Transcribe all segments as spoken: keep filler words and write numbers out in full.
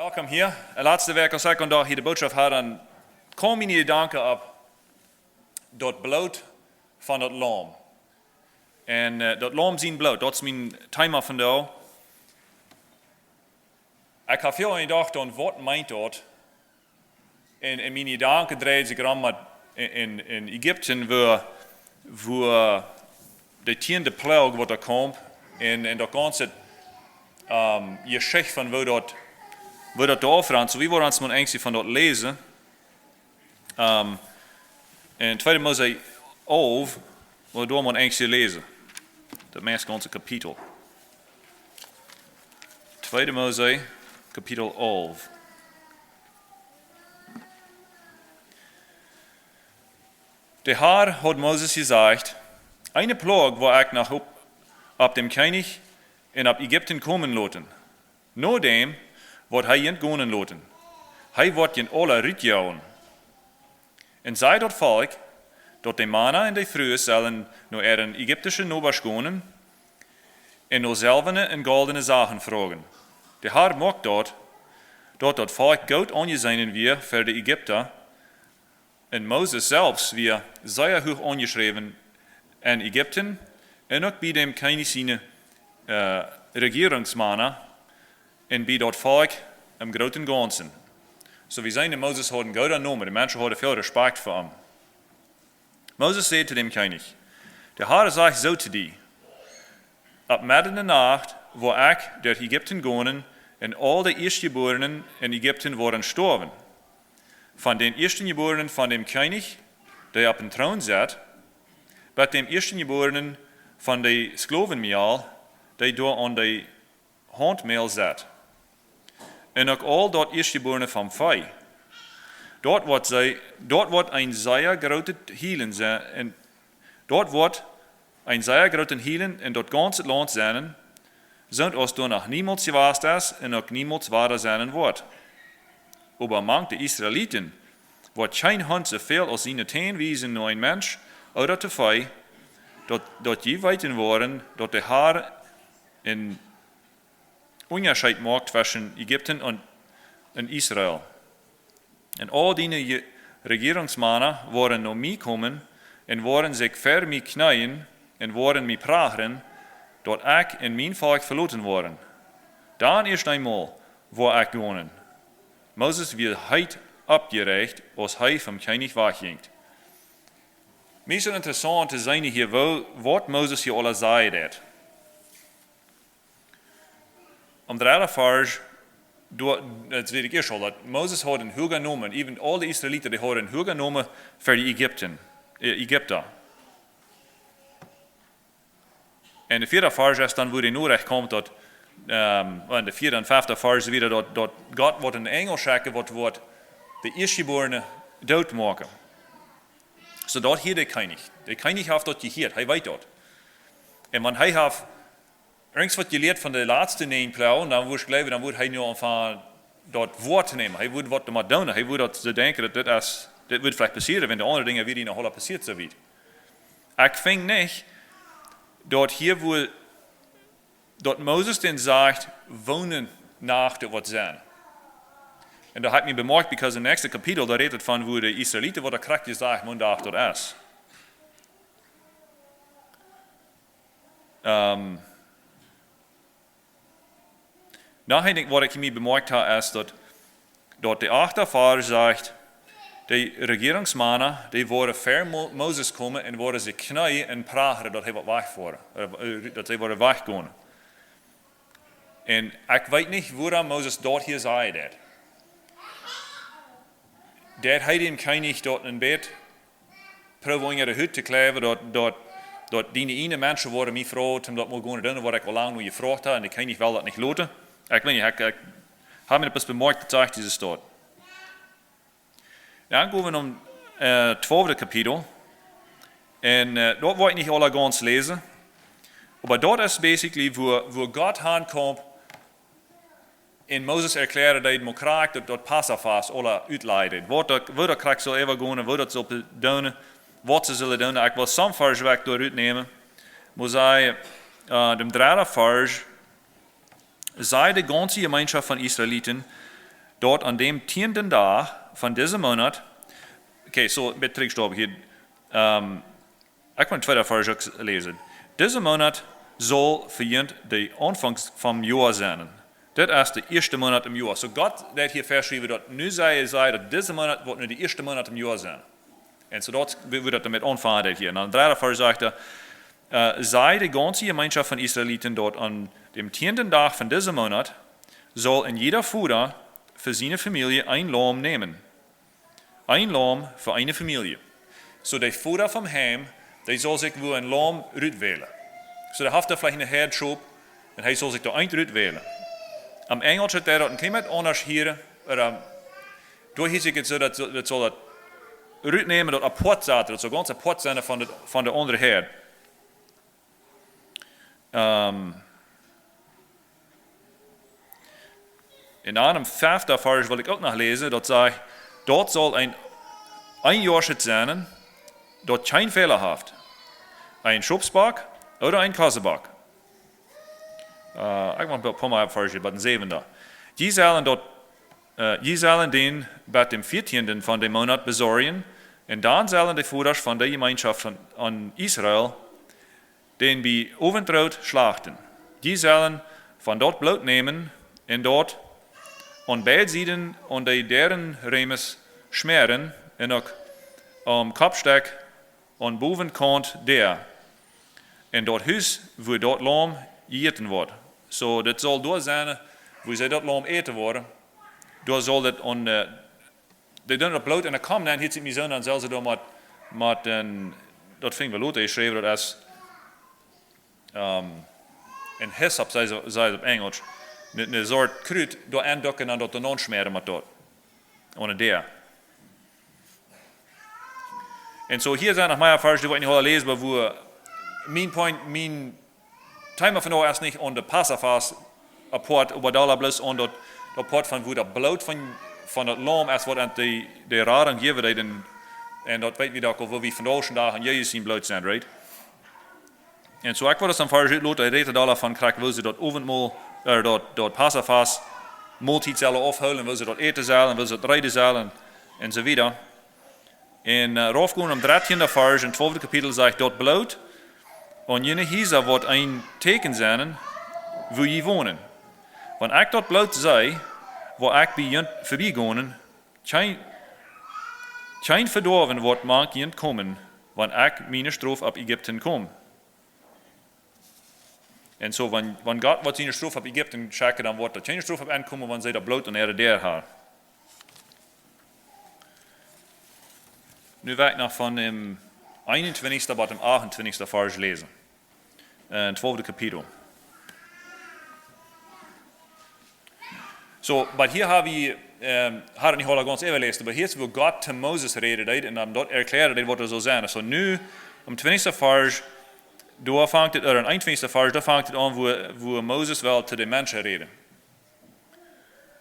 Welkom hia. Latste Wäakj, aus ekj vondoag hia de Bootschoft haud, dan kjeem mie de Jedanke opp daut Bloot von daut Laum. Un, äh, daut Laum sien Bloot, daut es mien Thema vondoag. Ekj hab väl aun jedocht, waut meent daut? Un, un miene Jedanken dreiden sikj rom met en, en, en Ägipten, wua, wua de tieende Ploag, waut doa kjeem, un, un daut gaunze, ähm, Jeschicht von woo daut, woo daut doa aunfangt. Soo, wie wellen ons mol eent von daut läsen. Ähm, en Tweede Mose alf, woo doa mol eent läsen. Daut meist gaunze Kapitel. Tweede Mose, Kapitel alf. De Herr haud Moses jesajcht: Eene Ploag woa ekj noch opp, opp däm Kjennich un opp Ägipten komen loten, no däm, waut hee junt gonen loten. Hee woat junt aula rutjoagen. Un saj daut Volkj, daut de Mana un de Frues sellen no äare ägiptische Nobasch gonen un no selwne un goldne Sachen froagen. De Herr muak daut, daut daut Volkj goot aunjeseenen wia fa de Ägipta, un Moses selfst wia sea huach aunjeschräwen en Ägipten un uk bie däm Kjennich siene, äh, Rejierungsmana un bie daut Volkj em grooten gaunzen. Soo, wie seenen, Moses haud een gooden Nomen, de Menschen hauden väl Respekt fa am. Moses säd to däm Kjennich: De Herr sajcht soo to die: Opp medden de Nacht woa ekj derch Ägipten gonen un aul de Ieeschtjebuarne en Ägipten woaren stoawen. Von dän Ieeschtjebuarnen von däm Kjennich, dee opp dän Troon sett, bat däm Ieeschtjebuarnen von de Sklowenmejal, dee doa aun de Hauntmejal sett. Un uk aul daut Ieeschtjebuarne vom Vee. Daut woat see, daut woat een sea grootet Hielen sennen, un daut woat een sea grooten Hielen en daut gaunze Launt sennen, soont aus doa noch niemols jewast es un uk niemols wada sennen woat. Oba mank de Israeliten woat kjeen Hunt soo väl aus siene Täne wiesen no een Mensch ooda to Vee, daut, daut jie weeten woaren, daut de Herr een Unjascheet moakt tweschen Ägipten un, un Israel. Un aul diene Je-, Rejierungsmana woaren no mie komen un woaren sikj ver mie kjneeen un woaren mie prachren, daut ekj un mien Volkj veloten woaren. Dan ieescht eemol woa ekj gonen. Moses wia heet oppjeräacht, aus hee vom Kjennich wajchjinkj. Mie es daut interessaunt to seenen hia, woo, waut Moses hia aula säd. Aum dredden Varsch, doa, daut wia ekj ieescht aul, daut Moses haud een huagen Nomen, even aul de Israeliten, dee hauden een huagen Nomen fa de Ägipten, äh, Ägipta. En de vieede Varsch es dan, wua de Norecht kjemt, daut, ähm, en de vieede un fefte Varsch wada, daut, daut Gott woat een Enjel schekjen, waut woat de Ieeschtjebuarne doot moaken. Soo daut hia de Kjennich. De Kjennich haft daut jehieet, hee weet daut. Un wan hee haft irjent waut jelieet von de latste näajen Ploagen, dan wudd ekj jleewen, dan wudd hee nu aunfangen daut woa to nämen. Hee wudd waut doamet doonen. Hee wudd daut soo denkjen, daut dit es, dit wudd veleicht passieren, wan de aundre Dinja wieren noch aula passieet soo wiet. Ekj finj nich, daut hia wudd, daut Moses dän sajcht, woone Nacht daut woat sennen. Un daut haft mie bemoakt, because em näakjsten Kapitel, doa rät et von, woo de Israeliten woaren krakjt jesajcht, woone Dach daut es. Ähm, noch een Dinkj, waut ekj mie bemoakt hab, es daut, daut de achte Varsch sajcht, de Rejierungsmana, dee woaren ver Mo-, Moses komen un woaren sikj kjneeen un prachren, daut hee woat wajchfoaren, äh, daut hee woat wajchgonen. Un ekj weet nich, wuarom Moses daut hia säd. Daut hee däm Kjennich daut een bät proowen unja de Hut to kjrieen, daut, daut, daut diene ieejne Menschen woaren mie froagen, om daut mol gonen doonen, waut ekj aul lang no jefroagt hab, un de Kjennich well daut nich loten. Ekj weet nich, ekj, ekj hab mie daut bloos bemoakt, daut sajcht dise Städ. Dan go wie nom, äh, twalfte Kapitel. Un, äh, daut woa ekj nich aula gaunz läsen. Oba daut es basically, wua, wua Gott hankomt un Moses erkjläaren deed, woo krakjt daut, daut Passafast aula utleiden. Waut daut, woo daut krakjt saul äwagonen, woo daut saul doonen, waut see sullen doonen. Ekj well some Varsch wajch doa rutnämen. Moses, äh, däm dredden Varsch, säd de gaunze Jemeenschoft von Israeliten, Daut aun däm tieenden Dach von disen Moonat, okay, so, bitte trigjstopp hia. Ähm, ekj well tweeda Varsch uk läsen. Disen Moonat saul fa junt de Aunfank vom Joa sennen. Dit es de ieeschte Moonat em Joa. So Gott deed hia väaschriewen, daut nu saj hee, daut disen Moonat woat nu de ieeschte Moonat em Joa sennen. Un so daut, wie, wie daut doamet aunfangen deed hia. Un dan dreeda Varsch sajcht hee, äh, saj de gaunze Jemeenschoft von Israeliten, daut aun däm tieenden Dach von disen Moonat saul een jieda Voda fa siene Famielje een Laum nämen. Een Laum fa eene Famielje. So de Voda vom Heim, dee saul sikj wua een Laum rutwälen. So dee haft doa veleicht eene Häad Schop un hee saul sikj doa eent rutwälen. Aum Enjlisch es daut een kjlien bät aundasch hia, oba doa hieet sikj et soo, daut, daut saul daut rutnämen, daut apoat saten, daut saul gaunz apoat sennen von de, von de aundre Häad. Ähm, en aundrem feften Varsch well ekj uk noch läsen, daut sajcht, daut saul een, een Joa sennen, daut kjeen Fäla haft. Een Schopsbock ooda een Kosebok. Äh, ekj mott een poa mea Varsch, oba een säwenda. Dee sellen daut, äh, dee sellen dän bat däm vieetieenden von däm Moonat besorjen, un dan sellen de Vodasch von de Jemeenschoft von, aun Israel dän bie Owentbroot schlachten. Dee sellen von daut Bloot nämen un daut aun beid Sieden aun de Däarenrämes schmäaren un uk aum Koppstekj aun Bowenkaunt Däa, en daut Hus, wua daut Laum jejäten woat. So, daut saul doa sennen, wua see daut Laum äten woaren. Doa saul daut aun, äh, dee doonen daut Bloot en de Kamm, dan hieet sikj mie soo, dan sellen see doa met, met een, daut finj wie lota jeschräwen, daut es, ähm, een Hyssop, saj see, saj see opp Enjlisch. Een, een Sort Krut, doa aunducken un daut doa aunschmäaren met daut. Aun de Däa. Un so hia sent noch mea Varsch, dee wie nich aula läsen, oba wua mien Point, mien Thema von vondoag es nich aun de Passafast apoat, oba doa bloos aun daut, daut Poat von wua daut Bloot von, von daut Laum es, waut aun de, de Radunk jäwen deed, un, un daut weet wie doch uk, wua wie vondoag dän Dach aun Jesus sien Bloot sent, right? Un so ekj wull daut dan Varsch utlooten, hee rät doa von krakjt, woo see daut Owentmol, äh, daut, daut Passafast, Moltiet sellen aufhoolen, woo see daut äten sellen, woo see daut reeden sellen, un so wieda. Un, äh, raufgonen aum dartieenden Varsch em twalften Kapitel sajcht, daut Bloot aun june Hiesa woat een Tieekjen sennen, wua jie wonen. Wan ekj daut Bloot see, woa ekj bie junt verbiegonen, kjeen, kjeen Vedoawen woat mank junt komen, wan ekj miene Strof opp Ägipten kom. Un so, wan, wan Gott woat siene Strof opp Ägipten schekjen, dan woat doa kjeene Strof opp aunkomen, wan see daut Bloot aun äare Däa haben. Nu well ekj noch von däm eenuntwintichsten bat däm achtentwintichsten Varsch läsen. Äh, twalfte Kapitel. So, oba hia ha wie, ähm, ha wie nich aula gaunz äwajeläst, oba hia es, wua Gott to Moses räden deed un am daut erklären deed, waut doa saul sennen. So, nu, aum twintichsten Varsch, doa fangt et, ooda aum eenuntwintichsten Varsch, doa fangt et aun, wua, wua Moses well to de Menschen räden.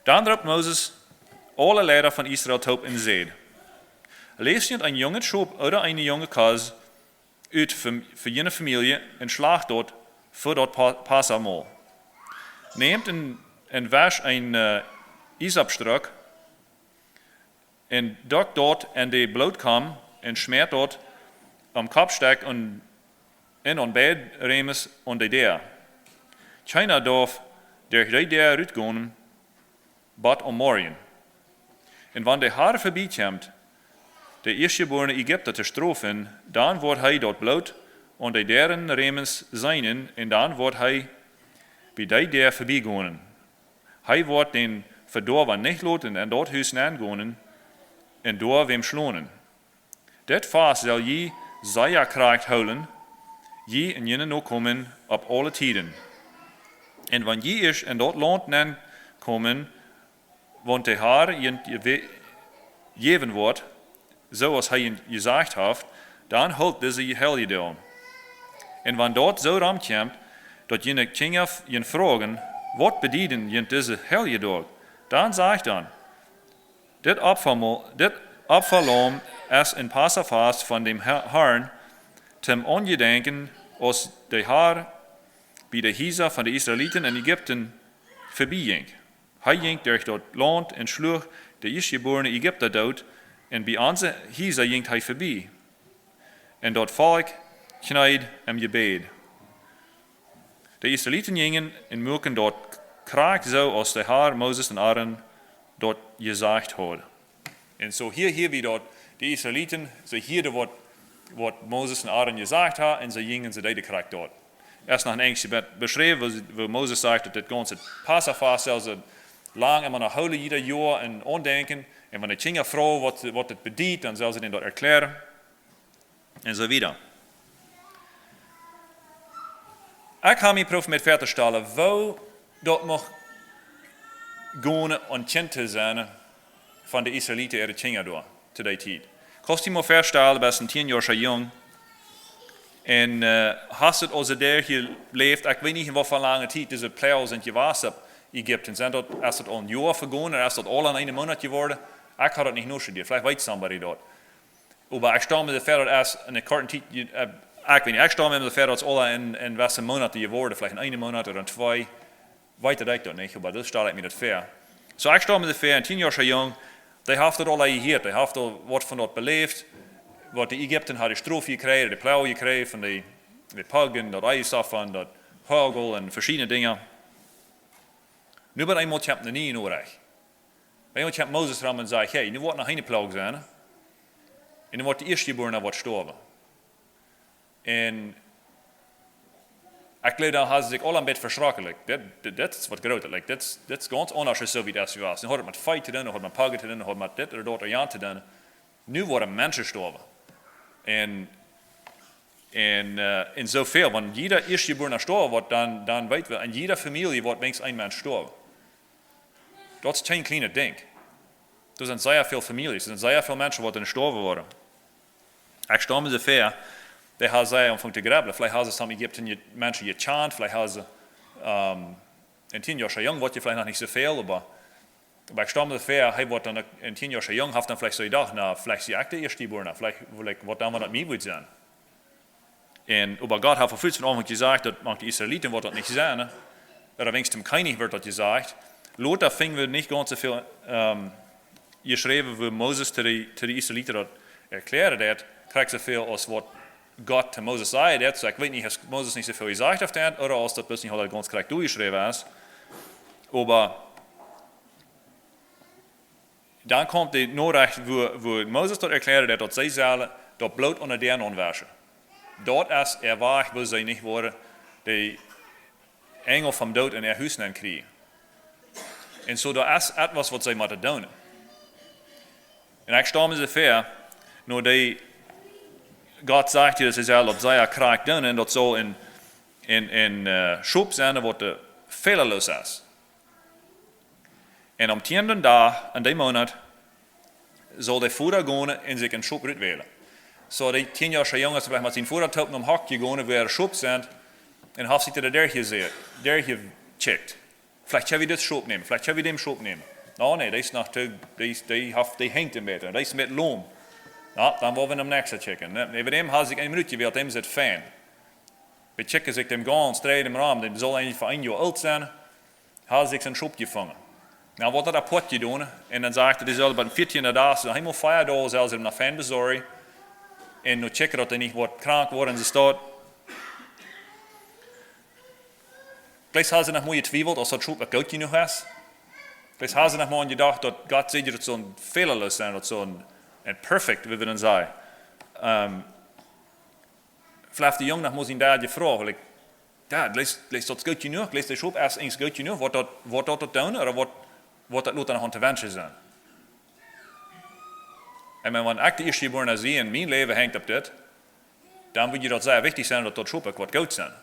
Dan roopt Moses aule Leida von Israel toop un säd: Läst junt een junget Schop ooda eene junge Kos ut fa, fa june Famielje un schlacht daut fa daut Pa-, Passamaul. Nämt un, un wascht een, äh, Iesopstruk un dookt daut en de Blootkamm un schmäat daut aum Koppstekj un, un aun beid Rämes aun de Däa. Kjeena darf derch de Däa rutgonen, bat aum Morjen. Un wan de Har verbie kjemt, de ieeschtjeborne Ägipta to strofen, dan woat hee daut Bloot aun de Däarenrämes seenen, un dan woat hee bie de Däa verbiegonen. Hee woat dän Vedoawa nich loten en daut Hus nengonen un doa wäm schlonen. Dit Fast sell jie sea krakjt hoolen, jie un june Nokomen opp aule Tieden. Un wan jie ieescht en daut Launt nenkomen, waut de Har junt jewe-, jäwen woat, soo aus hee junt jesajcht haft, dan hoolt dise Heljedoag. Un wan daut soo romkjemt, daut june Kjinja junt froagen: Waut bedieden junt dise Heljedoag? Dan sajcht dan: Dit Opfamaul, dit Opfalaum es een Passafast von däm Ha-, Harn, toom aunjedenkjen, aus de Har bie de Hiesa von de Israeliten en Ägipten verbie jinkj. Hee jinkj derch daut Launt un schluach de ieeschtjebuarne Ägipta doot, un bie onse Hiesa jinkj hee verbie. Un daut Volkj kjneed em Jebäd. De Israeliten jinjen un muaken daut krakjt soo aus de Har Moses un Aaron daut jesajcht haud. Un soo hia, hia wia daut, de Israeliten, see hieeden waut, waut Moses un Aaron jesajcht haud, un see jinjen, see deeden krakjt daut. Ieescht noch een enjlich bät beschräwen, woo, woo Moses sajcht, daut dit gaunze Passafast, sellen see lang emma noch hoolen, jieda Joa, un aundenkjen. Un wan de Kjinja froagen, waut, waut dit bediet, dan sellen see an daut erkjläaren. Un soo wieda. Ekj hab mie jeprooft met väatostalen, woo daut mucht gonen, om Kjint to sennen von de Israeliten äare Kjinja doa, to dee Tiet. Kaust die mol väastalen, best een tienjoascha Jung. Un, äh, hast du aul soo doa jeläft, ekj weet nich, en woo väl lange Tiet dise Ploagen sent jewast opp Ägipten. Sent daut, es daut aul een Joa vegonen, ooda es daut aul en een Moonat jeworden? Ekj hab daut nich nojeschräwen, veleicht weet somebody daut. Oba ekj stal mie soo väa, daut es en eene korte Tiet, äh, ekj weet nich, ekj stal mie soo väa, daut es aul en, en wesse Moonat jeworden, veleicht en een Moonat ooda en twee. Weet ekj daut nich, oba soo stal ekj mie daut väa. Soo, ekj stal mie soo väa, een tienjoascha Jung, dee haft daut aul jehieet, dee haft aul waut von daut beläft, waut de Ägipten hauden Strof jekjräajen, de Ploag jekjräajen von de, de Poggen, daut Eis von, daut Hagel un veschiedne Dinja. Nu bie eemol kjemt een niee Norecht. Bie eemol kjemt Moses rom un sajcht: "Hey, nu woat noch eene Ploag sennen, un nu woat de ieeschtjebuarne woat stoawen." Un ekj jleew, dan hauden see sikj aul een bät veschrocken. Like, dit, dit, dit es waut Grootet. Like, dit, dit es gaunz aundasch aus soo aus daut jewast es. Nu haft daut met Vee to doonen, nu haft daut met Poggen to doonen, nu haft daut met dit ooda daut ooda jant to doonen. Nu woaren Menschen stoawen. Un, un, äh, en soo väl, wan jieda ieeschtjebuarna stoawen woat, dan, dan weet wie, en jieda Famielje woat weens een Mensch stoawen. Daut es kjeen kjlienet Dinkj. Doa sent sea väl Famieljes, doa sent sea väl Menschen, waut dan stoawen woaren. Ekj stal mie soo väa, dee hauden sea aunjefongen to grubblen. Veleicht hauden see Ägipten je-, Menschen jekjant, veleicht hauden see, ähm, een tienjoascha Jung, waut je veleicht noch nich soo väl, oba, oba ekj stal mie soo väa, hee woat dan uk een tienjoascha Jung, haft dan veleicht soo jedocht: "Na, veleicht sie ekj de ieeschtjebuarna, veleicht, veleicht woat dan waut met mie woat sennen." Un, oba Gott haft aul fuaz von Aunfank jesajcht, daut mank de Israeliten woat daut nich sennen, ne? Ooda weens däm Kjennich woat daut jesajcht. Lota finj wie nich gaunz soo väl, ähm, jeschräwen, woo Moses to de, to de Israeliten daut erkjläaren deed, krakjt soo väl aus waut Gott to Moses säd, daut, soo, ekj weet nich, es Moses nich soo väl jesajcht haft, ooda aus daut bloos nich aul gaunz krakjt doajeschräwen es. Oba dan kjemt de Norecht, woo, woo Moses daut erkjläaden deed, daut see sellen daut Bloot aun de Däaren aunwaschen. Daut es äa Wajch, woo see nich woaren de Enjel vom Doot en äa Hus nenn kjrieen. Un soo, daut es etwas, waut see motten doonen. Un ekj stal mie soo väa, nu dee, Gott sajcht hia, daut see sellen daut sea krakjt doonen, un daut saul een, een, een, äh, Schop sennen, waut, äh, fälaloos es. Un aum tieenden Dach en dän Moonat saul de Voda gonen un sikj een Schop rutwälen. Soo, de tienjoascha Jung es veleicht met sienen Voda toop nom Hok jegonen, wua Schop sent, un haft sikj doa derchjeseen, derchjekjikjt. Veleicht kjenn wie dit Schop nämen, veleicht kjenn wie dän Schop nämen. Oh nä, dee es noch too, dee es, dee haft, dee henjt een bät, dee es met Lom. Na, dan woa wie nom näakjsten kjikjen, nä? Äwa däm haud sikj eene Minut jewält, däm es et fein. Bekjikjen sikj däm gaunz, dreien däm rom, dee saul eejentlich fa een Joa oolt sennen, haud sikj een Schop jefungen. Na, woat daut apoat jedonen, un dan sajcht hee, dee saul bie dän vieetieenden Dach, soo emol vea Doag, saul see am noch fein besorjen, un nu kjikjen, daut hee nich woat krank woaren, un soo staut. Veleicht hauden see noch mol jetwiewelt, aus daut Schop uk goot jenuach es. Veleicht hauden see noch mol aun jedocht, daut Gott säd, daut saul fälaloos sennen, daut saul een, een perfect, woo wie dan sajen. Ähm, veleicht de Jung noch mol sien Dad jefroacht, like: "Dad, jleefst, jleefst daut es goot jenuach? Jleefst daut Schop es eejentlich goot jenuach? Woat daut, woat daut daut doonen, ooda woat, woat daut lota noch aun to wenschen sennen?" Un wan, wan ekj de ieeschtjebuarna sie un mien Läwen henjt opp dit, dan wudd daut sea wichtich sennen, daut daut Schop uk woat goot sennen.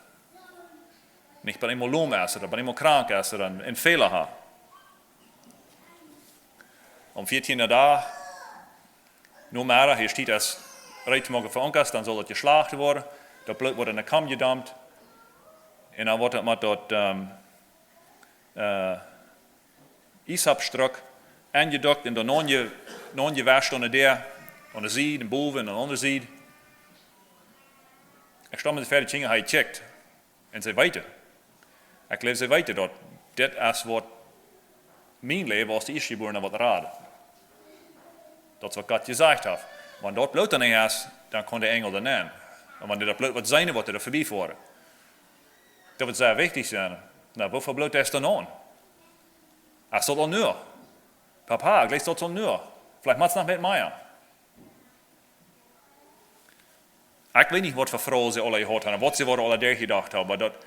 Nich bie eemol lom es, ooda bie eemol krank es, ooda een, een Fäla haft. Aum vieetieenden Dach, Nomeddach, hia steit, es reed to moaken fa Onkas, dan saul daut jeschlacht woaren. Daut Bloot woat en de Kamm jedumpt. Un dan woat daut met daut, ähm, äh, Iesopstruk enjedukt un dan aunje-, aunjewascht aun de Däa, aun de Sied, un bowen un aun de aundre Sied. Ekj stal mie soo väa, de Kjinja, hee kjikjt. Un see weeten. Ekj jleew, see weeten daut. Dit es waut Mien Läwen aus de Ieeschtjebuarne woat raden. Daut es waut Gott jesajcht haft. Wan daut Bloot doa nich es, dan kaun de Enjel doa nenn. Un wan dee daut Bloot woat seenen, woat hee doa verbie foaren. Daut woat sea wichtich sennen. Na, woo väl Bloot es doa aun? Es daut aul jenuach? Papa, jlikj daut aul jenuach? Veleicht mott noch met mea. Ekj weet nich waut fa Froagen see aula jehaut haben, waut see woaren aula derchjedocht haben, oba daut,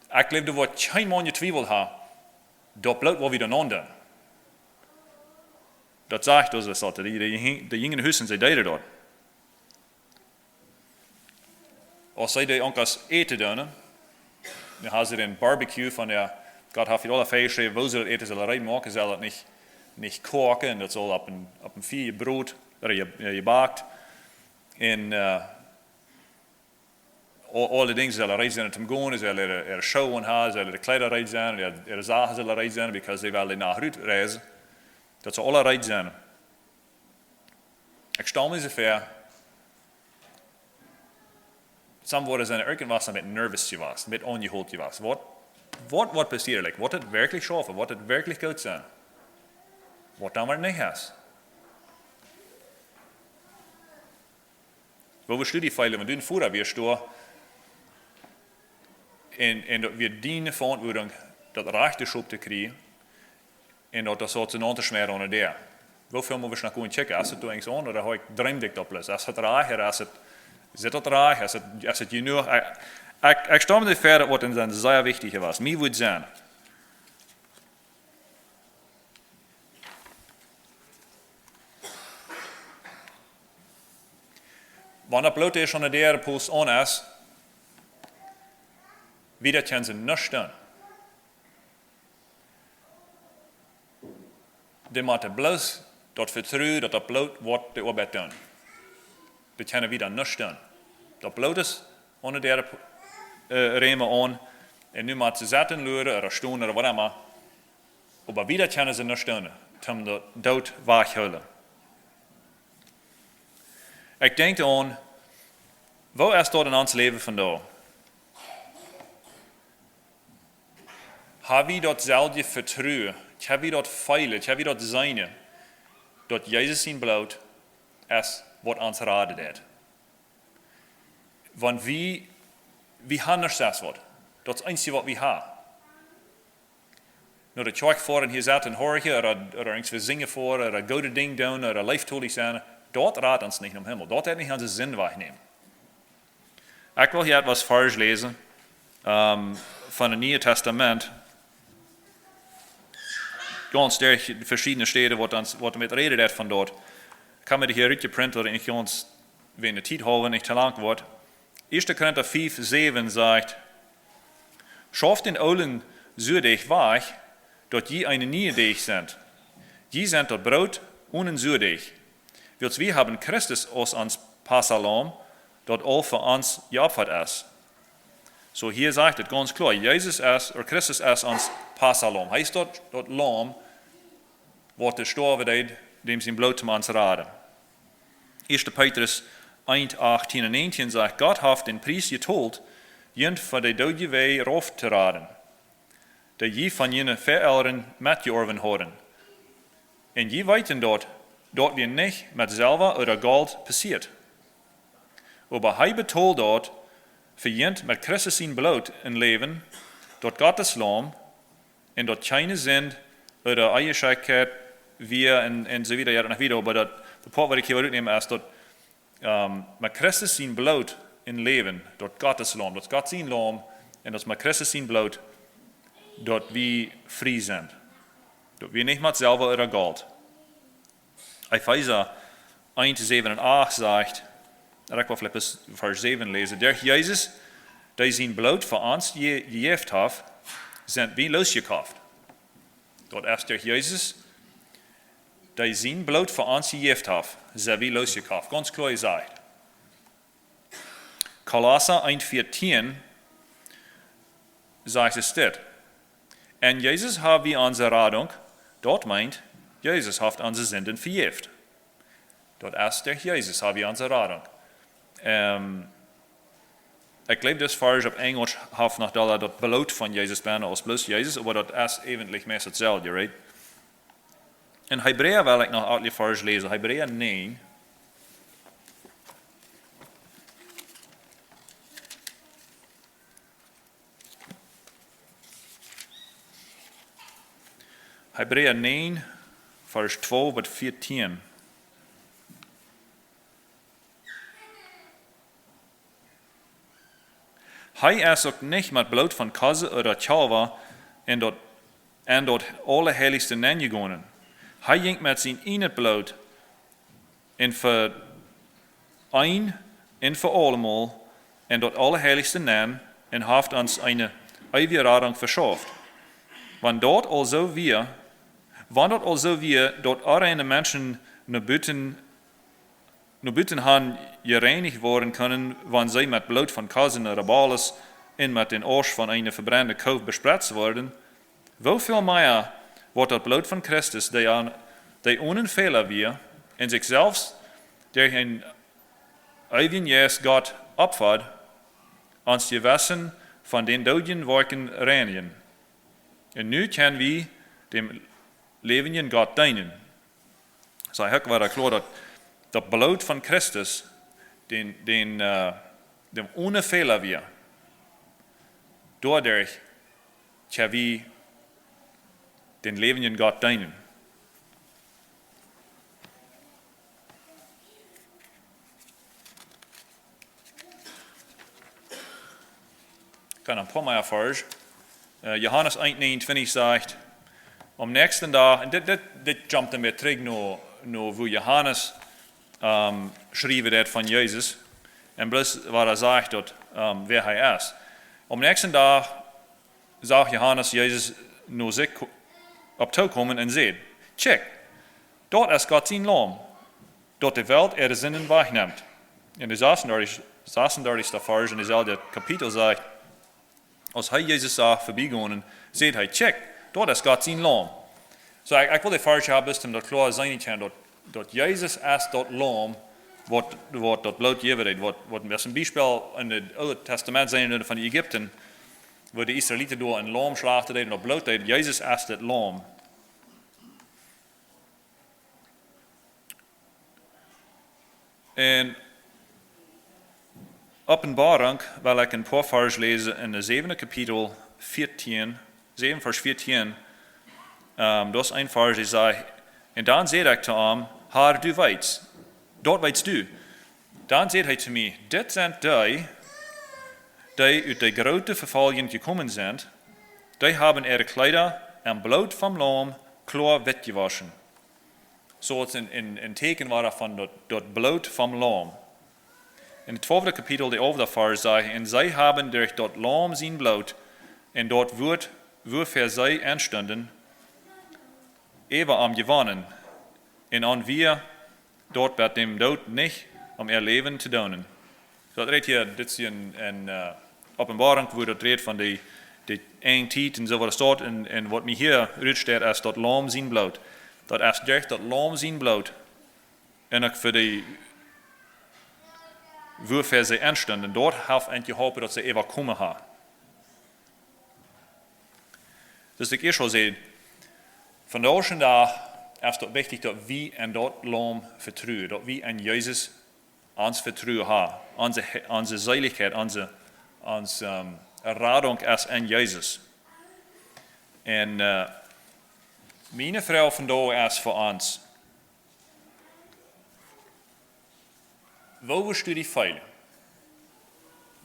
ekj jleew, doa woat kjeen Maun jetwiewelt haben, daut Bloot waut wie doa aun doonen. Daut sajcht ons daut, de, de, de Jinja en Husen, see deeden daut. Aus see de Onkas äten doonen, dan haben see dän Barbecue von de, Gott haft aula väajeschräwen, woo see daut Äten sellen rein moaken, sell daut nich, nich koaken, un daut saul opp een, opp een Fia jebroden, ooda je, je, jebakt. Un, äh, aul, aul de Dinja sellen reed sennen toom gonen, sellen äare, äare Schoo aun haben, sellen de Kjleeda reed sennen, äare, äare Sachen sellen reed sennen, because see wellen de Nacht rut reisen. Daut saul aula reed sennen. Ekj stal mie soo väa, some woaren sennen irjentwaut een bät nervous jewast, een bät aunjehoolen jewast. Waut, waut, waut passieren, like, woat daut werkjlich schaufen, woat daut werkjlich goot sennen? Waut dan mau nich es. Woo wurscht du die feelen, wan du em Voda wieescht doa un, un daut wia diene Veauntwuatunk, daut rajchte Schop to kjrieen, un daut, daut soo to naun to schmäaren aun de Däa? Woo väl mott wie noch gonen checken? Es daut doa eent aun, ooda hab ekj, dreem ekj daut bloos? Es daut rajcht, ooda es daut, sitt daut rajcht? Es daut, es daut jenuach? Ekj, ekj, ekj stal mie väa, daut woat een sea wichtja Wajch. Mie wudd sennen, wan daut Bloot ieescht aun de Däapost aun es, wieda kjennen see nuscht doonen. Dee motten bloos daut vetruen, daut daut Bloot woat de Oabeit doonen. Dee kjennen wieda nuscht doonen. Daut Bloot es aun de Däa, äh, Räm aun, un nu motten see sitten, luaren, ooda stonen, ooda waut emma. Oba wieda kjennen see nuscht doonen, toom daut Doot wajchhoolen. Ekj denkj aun, woo es daut en ons Läwen vondoag? Hab wie daut selwje Vetruen, hab wie daut feelen, hab wie daut seenen, daut Jesus sien Bloot es waut ons raden deit? Wan wie, wie haben nuscht sest waut. Daut es eensje waut wie haben. No de Kjoakj foaren, hia sitten, horchen, ooda, ooda irjentwaut sinjen foaren, ooda goode Dinja doonen, ooda leeftolich sennen, daut rät ons nich nom Himmel. Daut deit nich onse Sind wajchnämen. Ekj well hia waut väaläsen, ähm, von daut Niee Tastament. Gaunz derch veschiedne Städen, waut ons, waut met räden deit von daut. Ekj hab mie hia rutjeprint, daut ekj nich gaunz wäajen de Tiet haulwen nich too lang woat. Ieeschte Korinta fiew säwen sajcht: Schauft dän oolen Suadeajch wajch, daut jie een niea Deajch sent. Jie sent daut Broot onen Suadeajch. Wiels wie haben Christus aus ons Passalaum, daut aul fa ons jeopfat es. Soo, hia sajcht et gaunz kloa, Jesus es, ooda Christus es ons Passalaum. Hee es daut, daut Laum, waut doa stoawen deed, däm sien Bloot toom ons raden. Ieeschte Petrus eent, achtieen un näajentieen sajcht: Gott haft dän Pries jetolt, junt von de Doodje wada rauf to raden, dee jie von june Väaelren metjeorwen hauden. Un jie weeten daut, daut wia nich met Selwa ooda Golt passieet. Oba hee betold daut fa junt met Christus sien Bloot, een Läwen, daut Gott sien Laum, un daut kjeene Sind ooda Onjeschekjheit wia un, un soo wieda, jo, noch wieda, oba daut, de Poat waut ekj hia well rutnämen es daut, ähm, met Christus sien Bloot een Läwen, daut Gott sien Laum, daut Gott sien Laum, un daut met Christus sien Bloot, daut wie frie sent. Daut wia nich met Selwa ooda Golt. Efeesa eent, säwen un acht sajcht, un ekj well veleicht bloos Varsch säwen läsen: Derch Jesus, dee sien Bloot fa ons je-, jejäft haft, sent wie losjekoft. Daut es derch Jesus, dee sien Bloot fa ons jejäft haft, sent wie losjekoft. Gaunz kloa jesajcht. Kolossa eent, vieetieen sajcht et dit: En Jesus hab wie onse Radunk, daut meent, Jesus haft onse Sinden vejäft. Daut es derch Jesus hab wie onse Radunk. Ähm, ekj jleew, dis Varsch opp Enjelsch haft noch doa daut Bloot von Jesus benne aus bloos Jesus, oba daut es eejentlich meist daut selwje, right? En Hebräa well ekj noch eenje Varsch läsen. Hebräa näajen. Hebräa näajen, Varsch twalf bat vieetieen. Hee es uk nich met Bloot von Kos ooda Kjalwa enn daut, enn daut Aulaheilichste nenjegonen. Hee jinkj met sien ieejnet Bloot enn fa een enn fa aulemol enn daut Aulaheilichste nenn un haft ons eene eewje Radunk veschauft. Wan daut aulsoo wia, wan daut aulsoo wia, daut onreine Menschen no buten, no buten han jereinicht woaren kunnen, wan see met Bloot von Kosen ooda Bullen un met dän Ausch von eene vebrennde Koow bespretzt worden, woo väl mea woat daut Bloot von Christus, dee aun, dee onen Fäla wia, un sikj selfst derch een eewjen Jeist Gott opfad, ons Jewessen von dän doodjen Woakjen reinijen. Un nu kjenn wie däm läwendjen Gott deenen. Soo, hia woat kloa daut, daut Bloot von Christus, dän, dän, äh, däm onen Fäla wia, doaderch kjenn wie dän läwendjen Gott deenen. Ekj kaun een poa mea Varsch. Äh, Johanes eent näajen sajcht, aum näakjsten Dach, un dit, dit, dit jumpt dan wada trigj no, no woo Johanes, ähm, schriewen deed von Jesus. Un bloos waut hee sajcht daut, ähm, wäa hee es. Aum näakjsten Dach sach Johanes Jesus no sikj ko-, opp tookomen un säd: "Kjikj, daut es Gott sien Laum, daut de Welt äare Sinden wajchnemt." Un de sasuntachtichste, sasuntachtichste Varsch enn daut selwje Kapitel sajcht, aus hee Jesus sach verbiegonen, säd hee: "Kjikj, daut es Gott sien Laum." Soo, ekj, ekj well de Varsch hia bloos om daut kloa seenen kjennen, daut, daut Jesus es daut Laum, waut, waut daut Bloot jäwen deed, waut, waut wie een Biespel enn daut Oole Tastament seenen von Ägipten, woo de Israeliten doa een Laum schlachten deeden, daut Bloot deeden. Jesus es daut Laum. En Openboarunk well ekj een poa Varsch läsen enn daut säwende Kapitel, vieetieen, säwen Varsch vieetieen. Ähm, daut es een Varsch, dee sajcht: "Un dan säd ekj to am: Herr, du weetst, daut weetst du." Dan säd hee to mie: "Dit sent dee, dee ut de groote Vefoljunk jekomen sent, dee haben äare Kjleeda em Bloot vom Laum kloa witt jewoschen." Soo aus een, een, een Tieekjen wia von daut, daut Bloot vom Laum. Enn daut twalfte Kapitel, de alfte Varsch sajcht: "Un see haben derch daut Laum sien Bloot un daut Wuat, wuafäa see enstunden, äwa am jewonnen, un an wia daut bat däm Doot nich om äa Läwen to doonen." Daut rät hia, dit es een, een, äh, Openboarunk, woo daut rät von de, de Enjtiet un soo waut daut steit, un, un waut mie hia rutsteit, es daut Laum sien Bloot. Daut es derch daut Laum sien Bloot. Un uk fa dee, wuafäa see enstunden, daut haft an jeholpen, daut see äwakomen haben. Soo aus ekj ieescht aul säd, vondoag dän Dach es daut wichtich, daut wie aun daut Laum vetruen, daut wie aun Jesus ons Vetruen haben, onse He-, onse Seelichkjeit, onse, ons, ähm, Radunk es aun Jesus. Un, äh, miene Froag vondoag es fa ons: Woo wurscht du die feelen?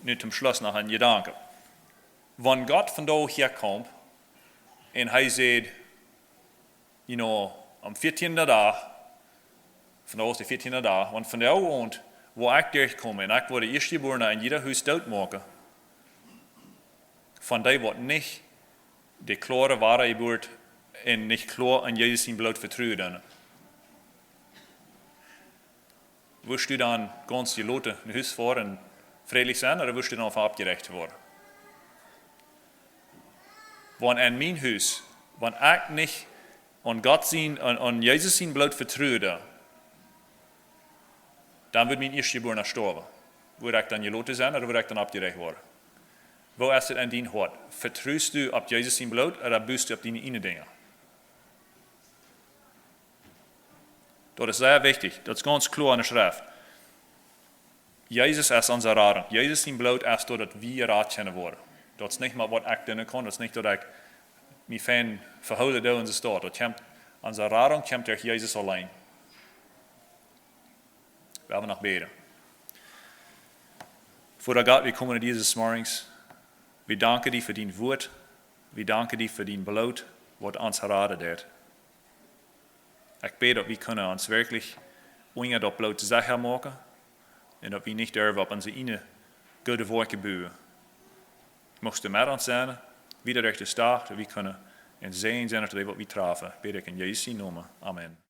Nu toom Schluss noch een Jedanke. Wan Gott vondoag hia kjemt un hee sajcht, you know, aum vieetieenden Dach, vondoag es de vieetieende Dach, wan vondoag Owent, woo ekj derchkomen un ekj woa de Ieeschtjebuarne enn jieda Hus dootmoaken, von dee waut nich de kloare Wadajeburt un nich kloa aun Jesus sien Bloot vetruen doonen, wurscht du dan gaunz jeloten no Hus foaren un frädlich sennen, ooda wurscht du dan oppjeräajt woaren? Wan enn mien Hus, wan ekj nich aun Gott sien, aun, aun Jesus sien Bloot vetruen doo, dan woat mien Ieeschtjebuarna stoawen. Woa ekj dan jeloten sennen, ooda woa ekj dan oppjeräajt woaren? Woo es et enn dien Hoat? Vetrust du opp Jesus sien Bloot, ooda bust du opp diene ieejne Dinja? Daut es sea wichtich. Daut es gaunz kloa enne Schreft. Jesus es onse Radunk. Jesus sien Bloot es doa, daut wie jerat kjennen woaren. Daut es nich mea waut ekj doonen kaun. Daut es nich, daut ekj mie fein vehoolen doo un soo waut. Daut kjemt, onse Radunk kjemt derch Jesus auleen. Wie haben noch bäden. Voda Gott, wie komen no die Morjes. Wie danken die fa dien Wuat. Wie danken die fa dien Bloot, waut ons raden deed. Ekj bäd, daut wie kjennen ons werkjlich unja daut Bloot secha moaken un daut wie nich derwen opp onse eejne goode Woakjen buen. Muchst du met ons sennen, wieda derch de Dach, daut wie kjennen een Säajen sennen to dee, waut wie trafen. Bäd ekj en Jesus sien Nomen. Amen.